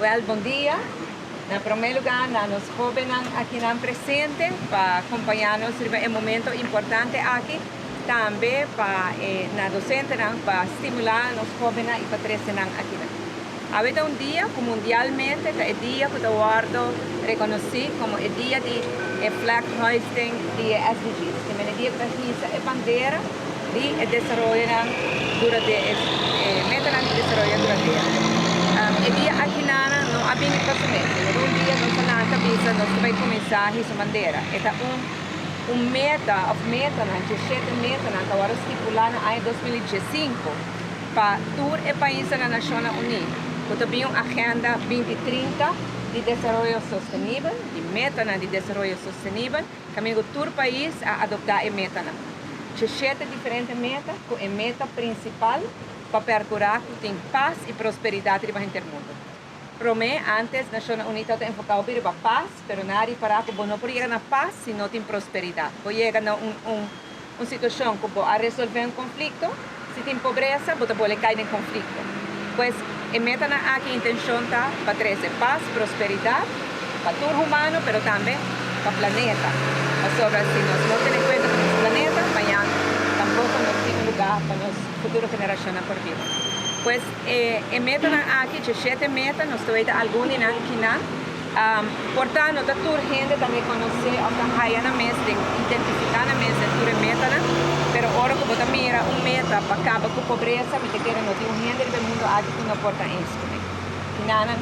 Well, bon dia. Na promé lugá, na nos hóbennan akinan presente pa kompañá nos riba e momento importante aki, tambe pa e na dosentenan pa stimulá nos hóbennan i pa trese nan akinan. Awe ta un dia ku mundialmente ta e dia ku ta wòrdu rekonosí komo e dia di e flag hoisting di e SDG's, ke men e dia ku ta hisa e bandera di e desaroyonan duradero, e metanan di desaroyo duradero. E dia akinana no a bini pa su mes, no ta un dia nos a lanta bisa nos ta bai kuminsá hisa bandera. E ta un un meta òf metanan, diesshete metanan ku a wòrdu stipulá na aña 2015 pa tur e paisnan na Nashonnan Uní ku ta bin un Agenda 2030 di desaroyo sostenibel, di metanan di desaroyo sostenibel. Kaminda ku tur pais a adoptá e metanan. Diesshete diferente meta ku e meta prinsipal pa perkurá ku tin pas i prosperidat riba henter mundu. Promé, ántes Nashonnan Uní tabata enfoká hopi riba pas, pero nan a ripará ku bo no por yega na pas si no tin prosperidat. Bo yega na un un un situashon ku bo a resolvé un konflikto, si tin pobresa bo ta bole kai den konflikto. Pues, e metanan aki intenshon ta pa trese pas, prosperidat pa tur humano pero tambe pa planeta. Pasobra si nos no tene kuenta ku nos planeta, mañan tampoko nos tin un lugá pa nos futuro generashonnan por biba. Pues, e e metanan aki, djeshete meta, nos ta weta algun di nan kinan. Por ta, no ta tur hende ta rekonosé òf ta haya nan mes den identifiká nan mes den tur e metanan, pero ora ku bo ta mira un meta pa kaba ku pobresa, mi ta kere no tin un hende riba e mundu aki ku no por ta eens kuné. Kinanan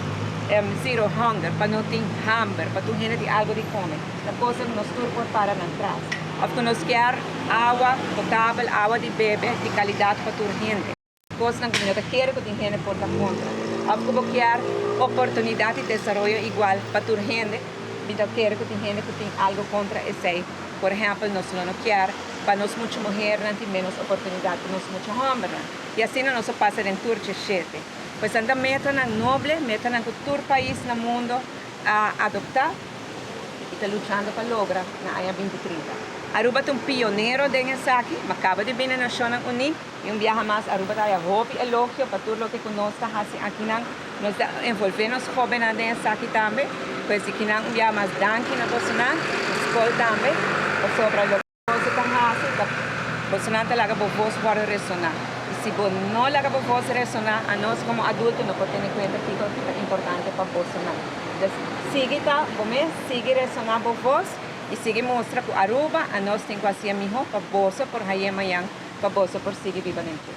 zero hunger, pa no tin hamber, pa tur hende tin algu di kome, ta kosnan ku nos tur por para nan tras. Òf ku nos kier awa potabel, awa di bebe di kalidat pa tur hende. Kosnan ku mi no ta kere ku tin hende por ta kontra. Òf ku bo kier oportunidat di desaroyo igual pa tur hende, mi ta kere ku tin hende ku tin algu kontra esei. Por ehèmpel, nos lo no kier pa nos mucha muhernan tin ménos oportunidat ku nos mucha hòmbernan. I asina nos a pasa den tur djeshete. Pues nan ta metanan noble, metanan ku tur pais na mundo a adoptá. I ta luchando pa logra na aña 2030. Aruba ta un pionero den esaki, ma kaba di bini Nashonnan Uní. I un biaha mas Aruba ta haya hopi elogio pa tur loke ku nos ta hasi akinan. Nos ta envolvé nos hóbennan den esaki tambe. Pues di kinan un biaha mas danki na bosonan, na skol tambe, pasobra loke boso ta hasi ta bosonan ta laga bo vos wòrdu resoná. I si bo no laga bo vos resoná, anos komo adulto no por tene kuenta kiko ta importante pa bosonan. Entonces sigui ta bo mes, sigui resoná bo vos i sigui mustra ku Aruba anos tin ku hasié mihó pa boso por haye mañan. Pa boso por sigui biba den dje.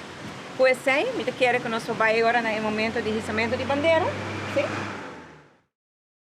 Ku esei, mi ta kere ku nos por bai ora na e momento di hisamentu di bandera. Sí?